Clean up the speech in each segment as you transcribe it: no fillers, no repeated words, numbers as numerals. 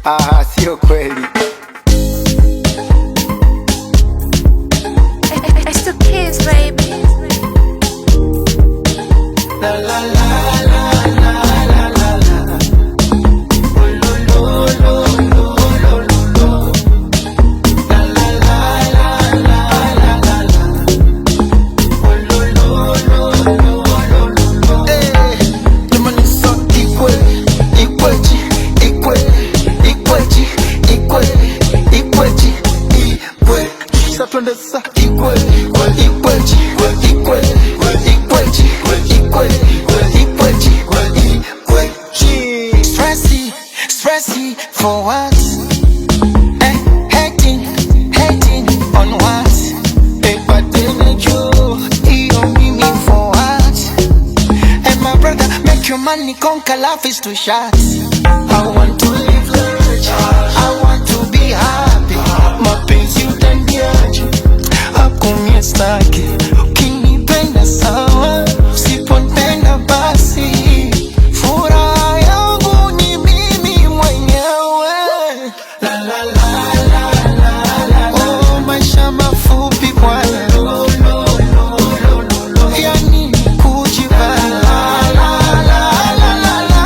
Ah, sio kweli. It's the kids, baby. La, la, la, la, la, la, la, la. Lo, lo, lo, lo, lo, lo, lo. La, la, la, la, la, la, la, la. Lo, lo, lo, lo, lo, lo, lo. Jamani, sa ikwe, ikweji, ikwe, ikweji, ikwe, ikweji, ikwe. Sa twende sa ikwe, ikweji, ikwe, ikweji, ikwe, ikweji, ikweji. Stressy, stressy for what? Eh, hating, hating on what? Eh, iyo mimi for what? And my brother, make your money conquer, life is too short. I want to live large, I want to be happy. Mapenzi utaniaje? Hakumie staki. Ukinipenda sawa, usiponipenda basi. Furaha yangu ni mimi mwenyewe. La la la la la la. Oh, maisha mafupi bwana. Lo, lo, lo, lo, lo, lo. Yani kujibana. La la la la la la.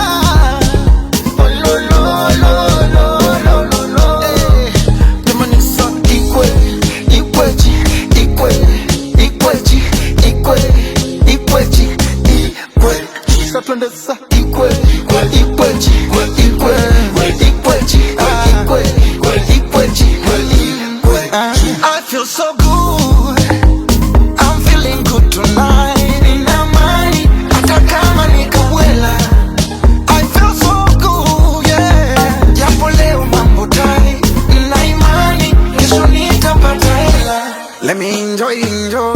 Oh, lo, lo, lo, lo, lo, lo, lo. Jamani, sa ikwe, ikweji, ikwe, ikweji, ikwe, ikweji, ikwe. Sa twende sa ikwe, ikweji, ikwe, ikweji, ikwe, ikweji, ikwe. I feel so good. I'm feeling good tonight. Nina amani hata kama nikawela. I feel so good, yeah. Japo leo mambo tai, nina imani kesho nitapata hela. Let me enjoy, enjoy.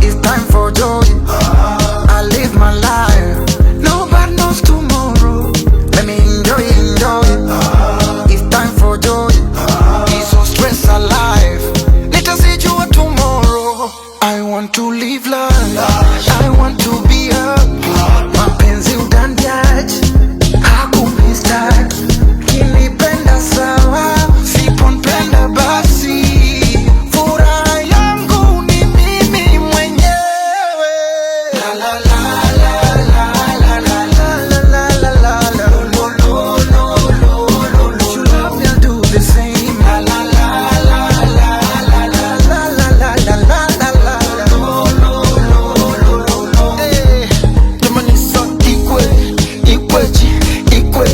It's time for joy. I live my life. Nobody knows tomorrow. Let me enjoy, enjoy. It's time for joy. It's so stress alive. Nitasijua tomorrow. I want to live life. I want to be happy. Mapenzi utandiaje? Hakumistaki. Kinipenda sawa, siponipenda basi. Furaha yangu ni mimi mwenyewe. La la la la la la la la la la la la. Lo lo lo lo lo lo. You love me, I'll do the same. La la la la la la la la la la la la la. Lo lo lo lo lo lo. Jamani, sa ikwe, ikweji, ikwe,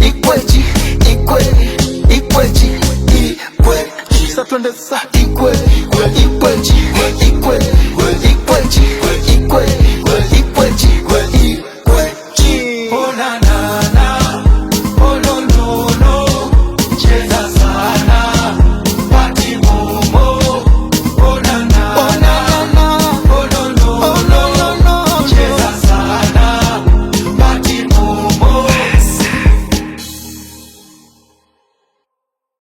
ikweji, ikwe, ikweji, ikwe. Sa twende sa ikwe, ikweji, ikwe,